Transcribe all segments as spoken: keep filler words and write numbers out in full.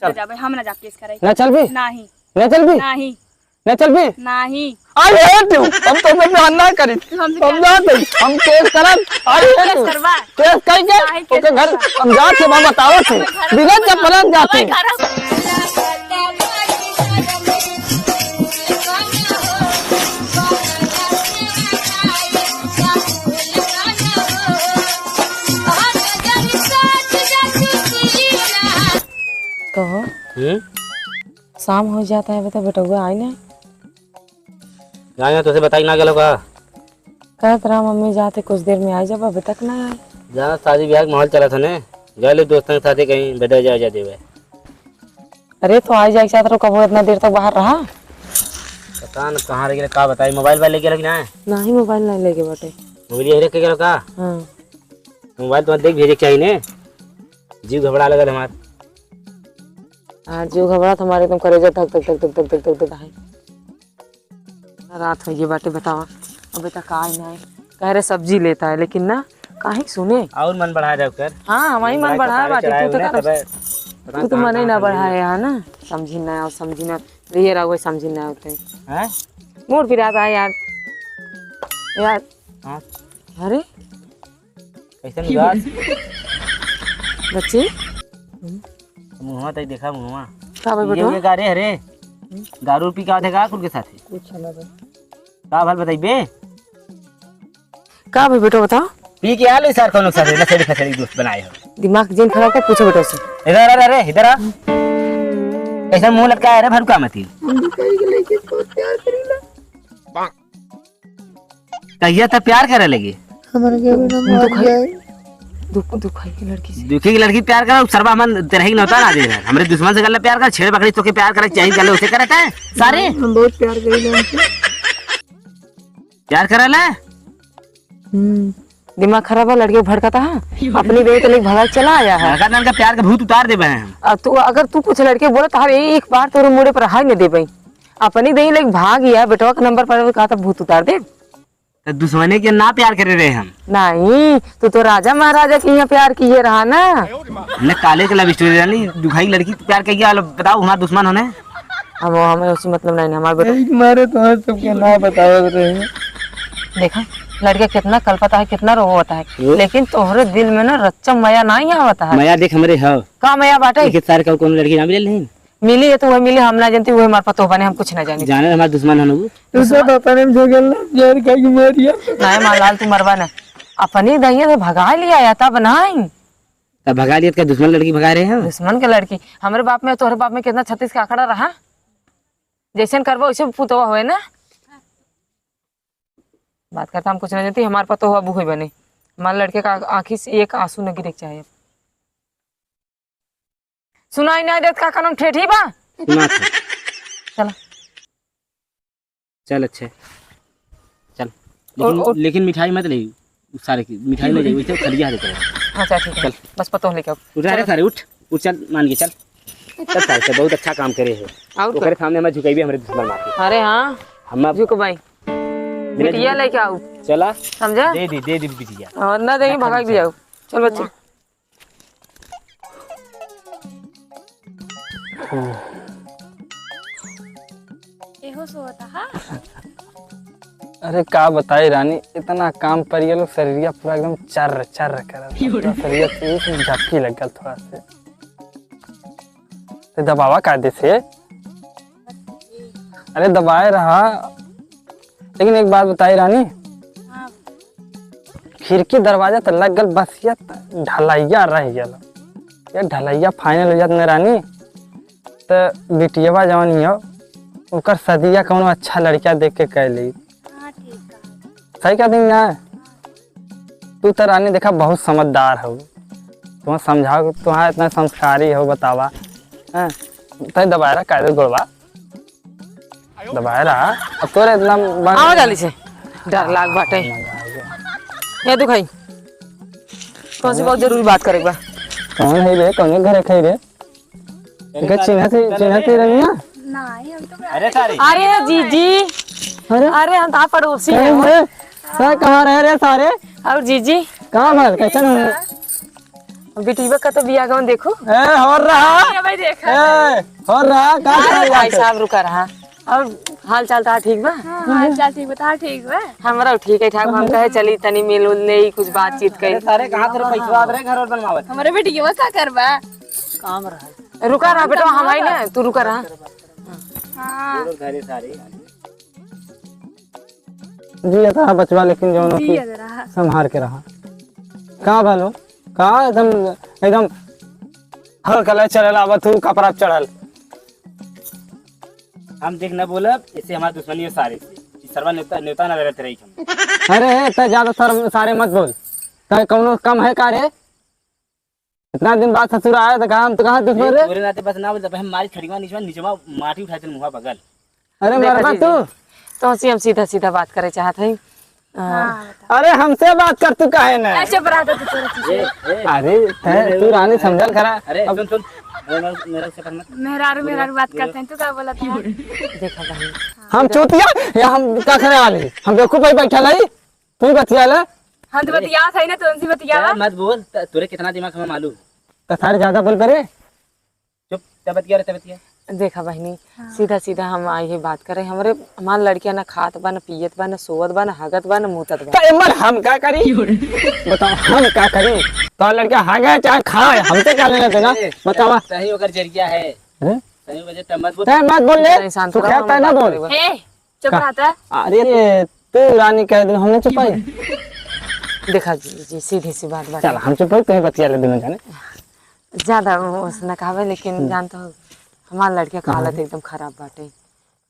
चल। ना जाबे, हम ना जाब केस कराई। ना चलबी? नाही। ना चलबी? नाही। ना चलबी? नाही। I hate you। हम तो में बिहान ना करी। तू हमसे हम क्या जात हई। हम केस करब। I hate केस you। करबा? केस कई के? काहे केस ओके घर करबा? हम जात हई, हम बतावत हई। हमारे घर बिना में चप्पल हम जात हई। हमारे घर में कहो। हम्म? शाम हो जाता है, बता बेटउआ आई ना। जाने तो से बताई ना गेलो का? कहत रहा मम्मी जाते कुछ देर में आई, जब अभी तक ना आई। जाना शादी ब्याह के माहौल चला था ने, गए दोस्तन के साथे कहीं बेटा जा जा देवे। अरे तो आई जाए के चाहत रहो, कबो इतना देर तक बाहर रहा? पता न कहाँ रह गेले, का बताई, मोबाइल वाइल लेके रखी ना है? नहीं, मोबाइल नहीं लेके बाटे। मोबाइल यही रख के गेलो का? हाँ। मोबाइल तो देख भेजे के चाहिए ने, जीव घबरा लगल हमार। हाँ, जीव घबरा तो हमारे एकदम करेजा धक धक धक धक धक धक धक धक है। रात हो गई बाटे, बतावा। अबे तक आए ना आए। कह रहे सब्जी लेता है, लेकिन ना, काहे सुने? और मन बढ़ा दे ओकर। हाँ, वही मन बढ़ा बढ़ा के बाटे, चढ़ाए तू तो उन्हें, कर, तबे पता तू तो कहाँ मन ही कहाँ ना से बढ़ाए मिले। यहाँ ना, समझी ना और समझी ना, ये रहा वही समझी ना होते। हैं? मूड पिरात है यार, यार। हाँ। अरे, कैसन उदास? बच्ची? मुहवा तई देखा, मुहवा। का भाई ये, बेटवा? ये का रे, अरे? दारू पी के आते का कुल के साथे? कुछ ना भाई। का भल बताइबे? का भाई बेटवा बताओ? पी के आलो सार कोनो साथे, नशेड़ी फसेड़ी दोस्त बनाए हो। दिमाग जिन खराब कर, पूछो बेटवा से। इधर आ, अरे, इधर आ। कैसा मुंह लटकाया है रे भरुका मती? हम भी कहीं के लेके बहुत प्यार करीला। कहिया त प्यार करे लगी? हमारे घर में ना मान जाए। दुख, दुखई की लड़की से। दुखी की लड़की प्यार करा, सरवा मन तेरे ही नौता ना दे रहा। हमरे दुश्मन से गल्ला प्यार कर, छेड़ बकरी तो के प्यार करे, चाहिए गल्ला उसे करता है सारे। हम बहुत प्यार करीला उनसे। प्यार करे ले? हम्म। दिमाग खराब है, लड़के भड़काता है। अपनी बेटी तो लेके भगा के चला आया है। भड़का तो उनका प्यार का भूत उतार देबे हैं हम। आ, तू, अगर तू कुछ लड़के बोले तो हम एक बार तोरे मुड़े पर हाय नहीं देबे। अपनी देही लेके भाग गया, बेटवा के नंबर पर कहा था भूत उतार दे। तो दुश्मने के ना प्यार करे रहे हम। नहीं, तू तो राजा महाराजा के यहाँ प्यार किए रहा ना। हमने काले के लव स्टोरी रानी, दुखाई लड़की प्यार कहिया वाला बताओ, हमारे दुश्मन होने। अब वो हमें उससे मतलब नहीं, हमारे बेटा। यही मारे तो हम सबके ना बतावत रहे। देखा, लड़का कितना कलपता है, कितना रोवता है, वो लेकिन तोहरे दिल में ना रच्चा मया नहीं आवता है। मया देख हमरे हव। का मया बाटे? एक सार का कोनो लड़की ना मिले नहीं। मिली है तो वह मिली, हम ना जानती, वह हमार पतोह बने, हम कुछ ना जानी। जाने हमार दुश्मन हन उ। तू सब अपने में झगड़ ला, जहर खा के मर गया। नहीं माँ लाल, तू मरबा ना। अपनी दहिया से भगा लिया या तब नहीं। तब भगा लिया, का दुश्मन लड़की भगा रहे हैं? दुश्मन के लड़की। हमरे बाप में, तोहरे बाप में कितना छत्तीस का आंकड़ा रहा? जैसन करबो वैसे पुतवा होए ना। बात करता हम कुछ ना जानती, हमार पतोह अब हुई बने। हमारे लड़के का आंखी से एक आंसू न गिरे के चाहे। सुनाई नहीं देत का, कानून ठेठी बा? सुना था। चला। चल, अच्छा। चल। और, लेकिन, और लेकिन मिठाई मत ले, उस सारे की मिठाई ले जाइए, वैसे खलिया दे चल। अच्छा, ठीक है। चल। बस पतोह लेके आओ। उठ, अरे चल। सारे, उठ, उठ, चल, मान के चल। चल, सारे से बहुत अच्छा काम करे हो। और ओकरे का? सामने हमें झुकेबे, हमरे दुश्मन मार के। अरे हाँ, हम अब झुकबाई। बिटिया लेके आओ। चला। समझा? दे दी, दे दी बिटिया। और ना देंगे, रखा भगा के बिटिया। ले आओ। चल बच्चे। एहो सोता हा? अरे का बताई रानी, इतना काम पड़ गया, शरीरिया पूरा एकदम चर्र चर्र करत। पूरा शरीर से एक झपकी लग गल थोड़ा से। ते दबावा कायदे से। अरे दबाए रहा, लेकिन एक बात बताई रानी, हाँ। खिड़की दरवाजा तो लग गल, बस ये ढलैया रह गल। ये ढलैया final हो जात न रानी, तो बिटियवा जवन ही हो, ओकर सदिया कौनो अच्छा लड़का देख के कर ली। हाँ, ठीक है। सही कह दी ना? तू तो रानी देखा बहुत समझदार हो, तुम समझाओ, तुम इतना संस्कारी हो, बतावा। हाँ, तय दबाए रहा, कायदे गोड़वा दबाए रहा। अब तोरे इतना मन आवा जाली से डर लाग बाटे। ये दुखाई, तुमसे बहुत जरूरी बात करे के बा। कौन है रे? कौन घर है रे? इनका चिन्हत ही, चिन्हत ही रही ना? नहीं, हम तो अरे सारी। अरे जीजी। अरे? अरे हम तो आप पड़ोसी अरे हैं। अरे, सर कहाँ रहे रे सारे? और जीजी? कहाँ भर? कैसन हो? बिटिया का तो बियाह गवन देखो। ए, हो रहा। ये भाई देखा। ए, हो रहा, का अरे करल भाई जाते? साहब, रुका रहा। और हाल चाल ता ठीक बा? हाँ, हाल चाल ठीक बा, ता ठीक बा। हमरा ठीक है, ठाक। हम कहे चली तनी मिल उल ले, कुछ बातचीत अरे करी। सारे, कहाँ तेरे पैसवा आत रहे घर और बनवावत? हमारे बेटी के का करबा? काम रहा। रुका रहा बेटा, हम आई ना, तू रुका रहा। हाँ। घरे सारे। जी, ये तो बचवा, लेकिन जौन जी, की ये तो रहा। संभार के रहा। का भलो? का एकदम, एकदम हल कले चलल आवत हूँ, कपड़ा चढ़ल। हम देख न बोलब, इससे हमार दुश्मनी है सारे से। ई सरवा नेवता, नेवता ना लगत रही हम। अरे, ए, तै ज्यादा सर, सारे मत बोल। तै कौनो कम है का रे? इतना दिन बाद ससुर आया तो कहा हम तो कहाँ दुश्मन ये रे? तोरे नाते बस ना बोल, जब हम मारी खड़ीवा नीचवा, नीचवा माटी उठाए तेरे मुँहा बगल। अरे देखा मरबा जीजी, तू? तो से हम सीधा सीधा बात करे चाहत हई। हाँ, बताओ। अरे हमसे बात कर तू काहे ना? ऐसे पर आता तू तोरा चीज। ए, ए, अरे तै, ए, तू रानी समझल करा। अरे अब सुन, सुन, मेरा, मेरा से पर मत। मेहरारू, मेहरारू बात करते हैं, तू का बोलत है? देखा बहन। हम चूतिया या हम का करे वाली? हम बेवकूफ भाई बैठल हई, तू बतिया ले। हम तो बतियात है ना, तुमसे बतियावा। ए, मत बोल, त-, तोरे कितना दिमाग हमें मालूम। तो सारे ज्यादा बोल पे रे। चुप, तब बतिया रे, तब बतिया। देखा बहिनी, हाँ। सीधा सीधा हम आई ही बात करे। हमरे, हमार लड़किया ना खात बा, ना पियत बा, ना सोवत बा, ना हगत बा, ना मूतत बा। तो एमर हम का करी? बताओ, हम का करी? तो लड़का हगे चाहे खाए, हमसे का लेना देना? ए, बतावा। सही ओकर जरिया है। हैं? सही वजह तब मत बोल। तै मत बोल ले। इंसान तू थोड़ा खेत हम है ना बात बोल। करे बा। ए, चुप का? रहता। अरे रे, तू रानी कह दे, हमने चुपाई। देखा जी, जी, सीधी सी बात बात चल, है। हम चुपाई, तुम्हें बतिया ले दोनों जाने। ज्यादा वो उसने कहावे, लेकिन हम्म। जानता हो, हमार लड़किया का हालत हाँ। एकदम खराब बाटे।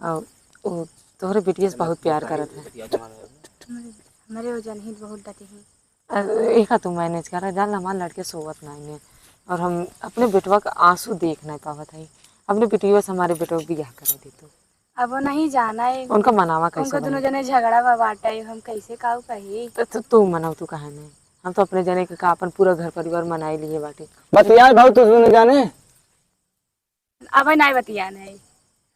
और वो तोहरे बिटिया से बहुत प्यार करत है। हमारे, हमारे वो जनहित बहुत डटी है। अ, एका तू मैनेज करा, जान ला, हमार लड़के सोवत नहीं है। और हम अपने बेटवा का आंसू देख नहीं पावत है। अपने बिटिया से हमारे बेटवा का बियाह करा दे तू। अब वो नहीं जाना है। उनका मनावा कैसे उनका दोनों बनी? जने झगड़ा बा बाटे, हम कैसे काऊ कही? तो, तो तू मनाओ, तू काहे नहीं? हम तो अपने जने के का अपन पूरा घर परिवार मनाई लिए बाटे। बतियाए भाऊ तू दोनों जाने। अब नहीं बतिया नहीं।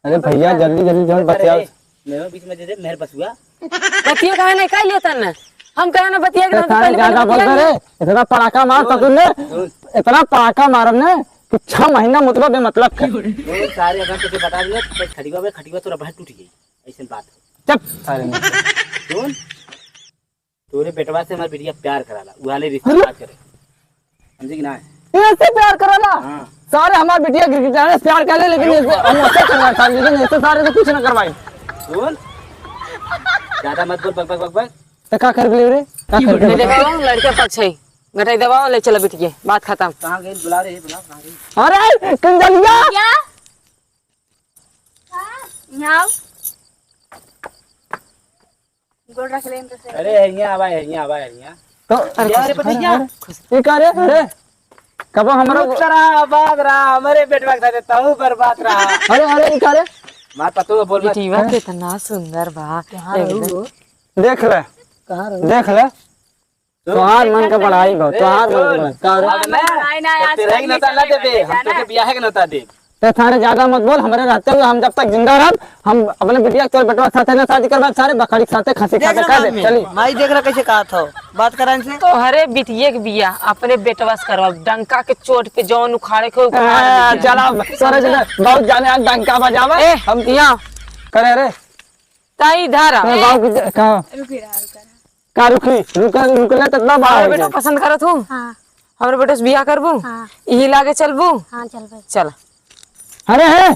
अरे भैया जल्दी जल्दी जौन बतियाओ। मेरे बीच में दे दे, मेहर बसुआ। बतिया काहे नहीं कह लिया तन्ने? हम कहे ना बतिया के ए, ना तो सारे पहले ज्यादा बोल बोलते रहे। इतना पड़ाका मार तो तूने, सुन। इतना पड़ाका मारब ने कि छह महीना मुतबा बेमतलब का। सुन, सारे अगर तुझे बता दिया तो खटिया में, खटिया तोरा बहुत टूट गई। ऐसे बात। चुप सारे ने। सुन, तोरे बेटवा से हमार बिटिया प्यार कराला, उहाले रिश्ता अरे! बात करे। समझे कि ना? ये से प्यार कराला? हाँ। सारे हमार बिटिया गिरगिटाने से प्यार कर ले, लेकिन ये से हम ऐसे करवा था, लेकिन ऐसे सारे से कुछ ना करवाई। सुन, ज्यादा मत बोल, बक, बक, बक, बक। तो का कर ले रे? का कर ले? दबाओ, लड़के पक्ष है। गटाई दबाओ, ले चला बिटिया, बात खत्म। कहाँ गई? बुला रे, बुला, कहाँ गई? अरे, कंजलिया! क्या? यहाँ आओ। गोड़ रख ले इनके से। अरे, यहाँ आवा, यहाँ आवा, यहाँ। तो अरे, अरे, खुश, पता अरे, क्या? अरे, ये का रे? अरे, कबो हमरो रुक रहा, आबाद रहा, हमारे बेटवा के साथे तहु बर्बाद रहा। अरे, अरे, ये का रे? मार पतो बोल मत। बिटिया कितना सुंदर बा। कहाँ एकदम। रहू हो? देख ले। कहाँ रहू? देख ले। तोहार मन के बढ़ाई बा, तोहार मन के बढ़ाई। का रे? अब ना, नहीं, नहीं, आज तेरे ही नता ना देबे, हम तोके बियाह के नता देब। ते सारे ज्यादा मत बोल, हमरे रहते हुए हम जब तक जिंदा रहब, हम अपने बिटिया के तोर बेटवा के साथे ना शादी करबा, सारे बकरी के साथे खसी देख खाते लो कर दे, मामी, चली। माई देख रहा कैसे कहा था, बात करा इनसे। तोहरे बिटिया के बियाह अपने बेटवा से करवा, डंका के चोट पे जौन उखाड़े के उखाड़ हाँ, दे। चला, तोरे जैसे बहुत जाने आज डंका बजावा, ए, हम यहाँ। करे रे। ताई इधर आ। मैं गाँव की ज-, कहाँ? रुकी रहा, रुका रहा। का रुकी? रुका, रुकले तो इतना बड़ा हमरे हो बेटो गया। पसंद करत हूँ। हाँ। हमरे बेटो से बियाह करबू? हाँ। यही लागे चलबू? हाँ, चलबे। चल। अरे है,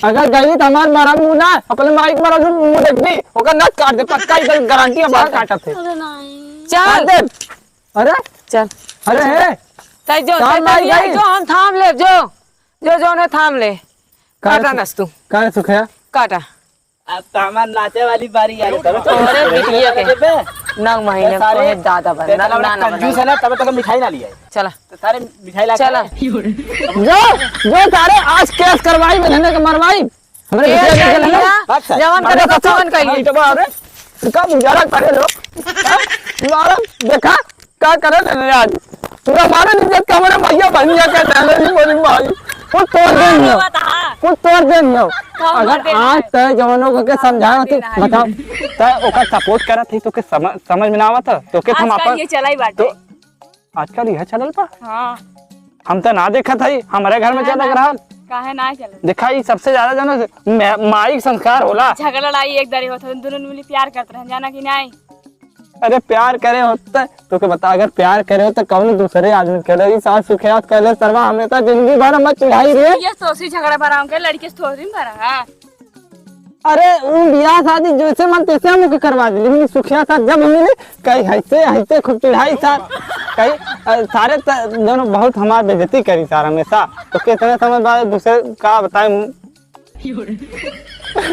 अगर गई तो हमार मारा मुंह ना, अपने माई के मारा मुंह देख दी, ओकर नस काट दे, पक्का इधर गारंटी है, बाल चल। काटत है। अरे नहीं। चल। काट दे। अरे? चल। अरे है। ताई जो, ताई ताई माई ताई गई। जो हम थाम ले, जो। जो, जो ने थाम ले। का काटा रे नस तू। का रे सुखया? काटा। अब तो हमार नाचे वाली बारी आ गई। तोरे बिटिया के। नौ महीने सारे को है दादा बन, तेरे ना, वाला ना, ना, कंजूस ना। है ना, तब तक मिठाई ना लिया है। चला। तो सारे मिठाई ला चला। के जो, जो सारे आज केस करवाई, बंधने के मरवाई। हमरे केस बिटिया के कर लेना। लिया, अच्छा। जवान करे तो जवान कर हाँ, लिया। तो बाप रे, कब उजाला करे लोग? हाँ? मारा, देखा? का करत है आज? पूरा मारे नहीं देत, हमारे भैया बहनिया के डाले नहीं बोली भाई। कुछ तोड़ दे नहीं हो। बता। कुछ तोड़ दे नहीं हो। कौन अगर मार देना आज है? तय जवानों को के समझाओ तो मार देना है। बताओ। तय ओकर सपोर्ट करत ही तो के समझ, समझ में ना आवत है। तो के हम आजकल अपन ये चला ही बाटे। तो आजकल यह चलल बा? हाँ। हम तो ना देखत हई, हमरे घर में ना, चलत ना। रहल। काहे ना चलत? देखा, ई सबसे ज्यादा जौन है, मा-, माई के संस्कार होला। झगड़ा लड़ाई एक दरे होत है, दुनो मिली प्यार करत रहन, जाना कि नाहीं? अरे प्यार करे होत तो के बता, अगर प्यार करे हो तो कौनो दूसरे आदमी के करे। ई सास सुखियास कहले सरवा हमेशा जिंदगी भर हम चिढ़ाई रे। ये तो उसी झगड़ा भरा होंगे, लड़के से थोड़ी भरा है। अरे उ बियाह शादी जैसे मन तैसे हम ओके करवा दे, लेकिन सुखिया साथ जब मिली कहीं हंसते हंसते खूब चिढ़ाई साथ कहीं, अ, सारे त-, दोनों बहुत हमार बेइज्जती करी सार हमेशा। तो कितने समय बाद दूसरे का बताए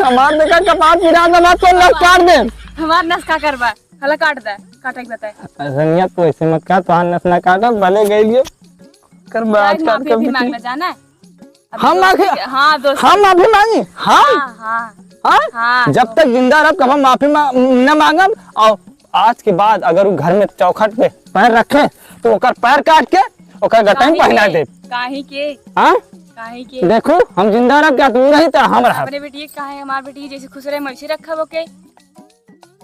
हमार देखा कपार पिरा दे, हमार तो नस काट दे। हमार नस का करबा? हला काट दे, काटे के बताए। रनिया, तू ऐसे मत कहा, तोहार नस ना काटब, भले गई लियो। कर मैं आज आजकल माफी भी कभी मांग ले, जाना है? अब हम दोस्ती माफी, के, हाँ, दोस्ती हम के माफी मांगी? हम? हाँ, हाँ। हाँ? हाँ, जब तो तक जिंदा रहब, कब हम माफी मा-, न मांगब। और आज के बाद अगर वो घर में चौखट पे पैर रखे, तो ओकर पैर काट के ओकर गटाई में काहे पहना के? देब। काहे के? हाँ? काहे के? देखो, हम जिंदा रहब, क्या तू रही, तो हम रहब। अपने बेटी के काहे, हमार बेटी जैसे खुश रहे, वैसे रखब ओके।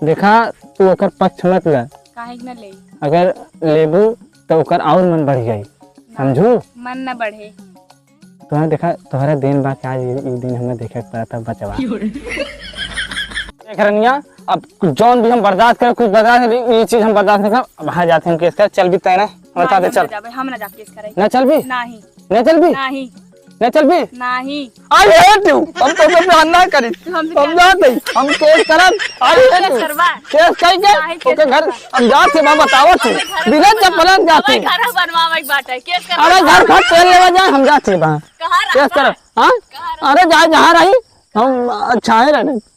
देखा, तू ओकर पक्ष मत ले। काहे के ना ले? अगर लेबू, तो ओकर और मन बढ़ जाई, ना, समझू? मन ना बढ़े। तोहरा देखा, तोहरा देन बा कि आज ई, ई दिन हमें देखे के पड़ा था, बचवा। देख रनिया, अब जौन भी हम बर्दाश्त करें, कुछ बर्दाश्त नहीं, ये चीज हम बर्दाश्त नहीं करब। अब हाँ जाते हम केस कर, चल भी तय ना, हमारे साथ नहीं, हम चल। ना जाबे, हम ना जाब केस करे। ना चल भी? नहीं। ना चल भी? नहीं। ना चल भी? नहीं। I hate you। हम तो पे प्यार ना करी। तू हमसे हम प्यार जाते ही, हम केस करब। I hate केस you। करवा। केस कई के? नहीं, केस ओके घर, करवा। हम जाते, बाबा बताओ तू। हमारे घर बिना बनवा-, चप्पल हम जाते। हमारे घर बनवावे के बाटे, केस करवा। अरे घर फट तेल लेवा जाए, हम जाते बाहर। कहाँ केस रहा? करब, हाँ? कहाँ रहा? अरे जाए जहाँ रही, हम अच्छा है रहने।